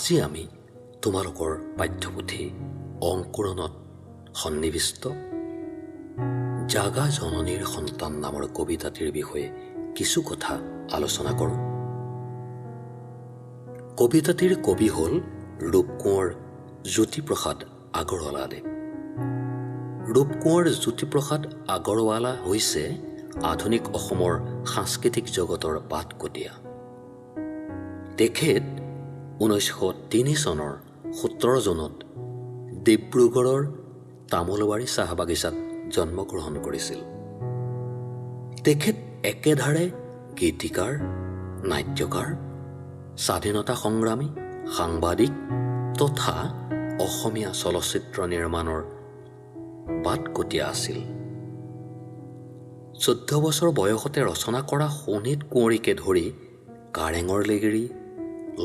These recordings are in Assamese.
আজি আমি তোমালোকৰ পাঠ্যপুথি অংকুৰণত সন্নিৱিষ্ট জাগা জননীৰ সন্তান নামৰ কবিতাটিৰ বিষয়ে কিছু কথা আলোচনা কৰোঁ। কবিতাটিৰ কবি হ'ল ৰূপকোঁৱৰ জ্যোতিপ্ৰসাদ আগৰৱালাদেৱ। ৰূপকোঁৱৰ জ্যোতিপ্ৰসাদ আগৰৱালা হৈছে আধুনিক অসমৰ সাংস্কৃতিক জগতৰ বাটকটীয়া। তেখেত 1903 চনৰ 17 জুনত ডিব্ৰুগড়ৰ তামোলবাৰী চাহ বাগিচাত জন্মগ্ৰহণ কৰিছিল। তেখেত একেধাৰে গীতিকাৰ, নাট্যকাৰ, স্বাধীনতা সংগ্ৰামী, সাংবাদিক তথা অসমীয়া চলচ্চিত্ৰ নিৰ্মাণৰ বাটকটীয়া আছিল। 14 বছৰ বয়সতে ৰচনা কৰা শোণিত কুঁৱৰীকে ধৰি কাৰেঙৰ লেগেৰী,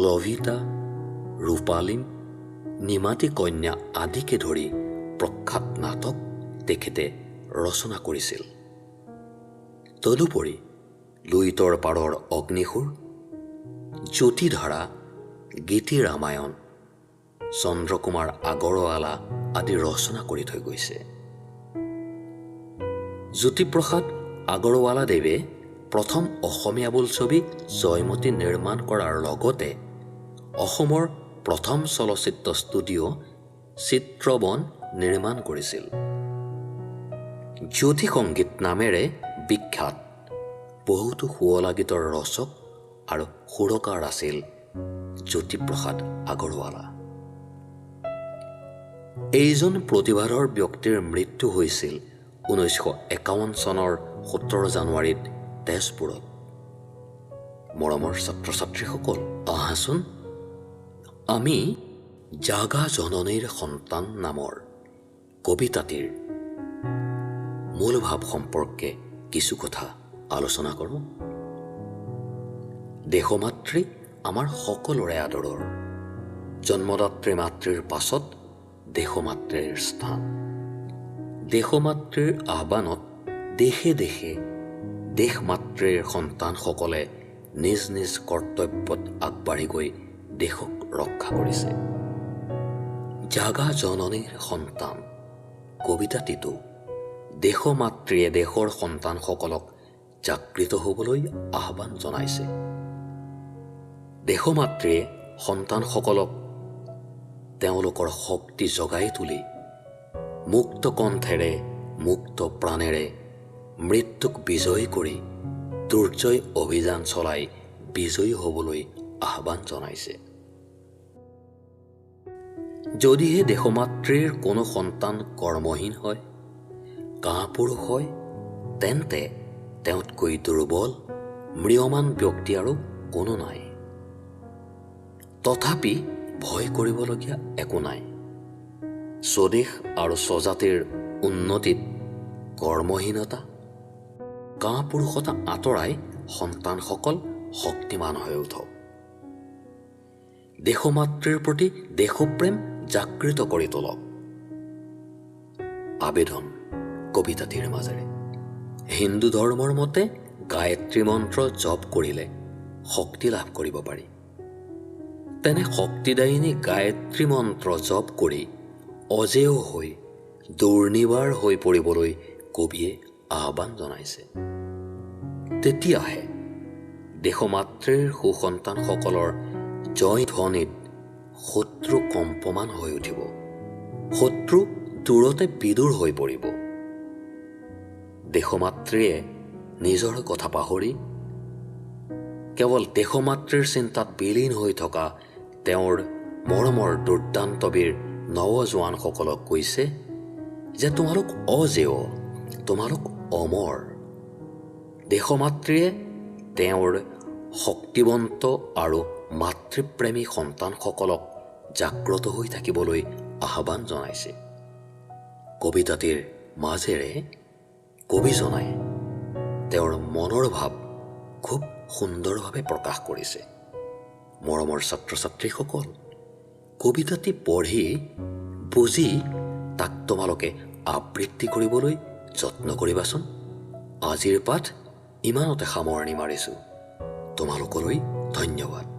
লভিতা, ৰূপালীম, নিমাতী কন্যা আদিকে ধৰি প্ৰখ্যাত নাটক তেখেতে ৰচনা কৰিছিল। তদুপৰি লুইতৰ পাৰৰ অগ্নিসুৰ, জ্যোতিধাৰা, গীতি ৰামায়ণ, চন্দ্ৰকুমাৰ আগৰৱালা আদি ৰচনা কৰি থৈ গৈছে। জ্যোতিপ্ৰসাদ আগৰৱালাদেৱে প্ৰথম অসমীয়া বোলছবি জয়মতী নিৰ্মাণ কৰাৰ লগতে অসমৰ প্ৰথম চলচ্চিত্ৰ ষ্টুডিঅ' চিত্ৰবন নিৰ্মাণ কৰিছিল। জ্যোতি সংগীত নামেৰে বিখ্যাত বহুতো শুৱলা গীতৰ ৰচক আৰু সুৰকাৰ আছিল জ্যোতিপ্ৰসাদ আগৰৱালা। এইজন প্ৰতিভাধৰ ব্যক্তিৰ মৃত্যু হৈছিল 1951 চনৰ 17 জানুৱাৰীত তেজপুৰত। মৰমৰ ছাত্ৰ ছাত্ৰীসকল, আহাচোন আমি জাগা জননীৰ সন্তান নামৰ কবিতাটিৰ মূল ভাৱ সম্পৰ্কে কিছু কথা আলোচনা কৰোঁ। দেশমাতৃ আমাৰ সকলোৰে আদৰৰ। জন্মদাত্ৰী মাতৃৰ পাছত দেশমাতৃৰ স্থান। দেশমাতৃৰ আহ্বানত দেশে দেশে দেশমাতৃৰ সন্তানসকলে নিজ নিজ কৰ্তব্যত আগবাঢ়ি গৈ দেশক ৰক্ষা কৰিছে। জাগা জননীৰ সন্তান কবিতাটিতো দেশমাতৃয়ে দেশৰ সন্তানসকলক জাগৃত হ'বলৈ আহ্বান জনাইছে। দেশমাতৃয়ে সন্তানসকলক তেওঁলোকৰ শক্তি জগাই তুলি মুক্ত কণ্ঠেৰে, মুক্ত প্ৰাণেৰে মৃত্যুক বিজয়ী কৰি দুৰ্জয় অভিযান চলাই বিজয়ী হ'বলৈ আহ্বান জনাইছে। যদিহে দেশমাতৃৰ কোনো সন্তান কৰ্মহীন হয়, কাপুৰুষ হয়, তেন্তে তেওঁতকৈ দুৰ্বল, ম্ৰিয়মান ব্যক্তি আৰু কোনো নাই। তথাপি ভয় কৰিবলগীয়া একো নাই। স্বদেশ আৰু স্বজাতিৰ উন্নতিত কৰ্মহীনতা, কাপুৰুষতা আঁতৰাই সন্তানসকল শক্তিমান হৈ উঠক। দেশমাতৃৰ প্ৰতি দেশপ্ৰেম জাগৃত কৰি তোলক। আবেদন কবিতাটিৰ মাজেৰে। হিন্দু ধৰ্মৰ মতে গায়ত্ৰী মন্ত্ৰ জপ কৰিলে শক্তি লাভ কৰিব পাৰি। তেনে শক্তিদায়িনী গায়ত্ৰী মন্ত্ৰ জপ কৰি অজেয় হৈ দুৰ্নিবাৰ হৈ পৰিবলৈ কবিয়ে আহ্বান জনাইছে। তেতিয়াহে দেশমাতৃৰ সুসন্তানসকলৰ জয় ধ্বনিত শত্ৰু কম্পমান হৈ উঠিব, শত্ৰু দূৰতে বিদূৰ হৈ পৰিব। দেশমাতৃয়ে নিজৰ কথা পাহৰি কেৱল দেশমাতৃৰ চিন্তাত বিলীন হৈ থকা তেওঁৰ মৰমৰ দুৰ্দান্তবীৰ নৱজোৱানসকলক কৈছে যে তোমালোক অজেয়, তোমালোক অমৰ। দেশমাতৃয়ে তেওঁৰ শক্তিৱন্ত আৰু মাতৃপ্ৰেমী সন্তানসকলক জাগ্ৰত হৈ থাকিবলৈ আহ্বান জনাইছে। কবিতাটিৰ মাজেৰে কবিজনাই তেওঁৰ মনৰ ভাৱ খুব সুন্দৰভাৱে প্ৰকাশ কৰিছে। মৰমৰ ছাত্ৰ ছাত্ৰীসকল, কবিতাটি পঢ়ি বুজি তাক তোমালোকে আবৃত্তি কৰিবলৈ যত্ন কৰিবাচোন। আজিৰ পাঠ ইমানতে সামৰণি মাৰিছোঁ। তোমালোকলৈ ধন্যবাদ।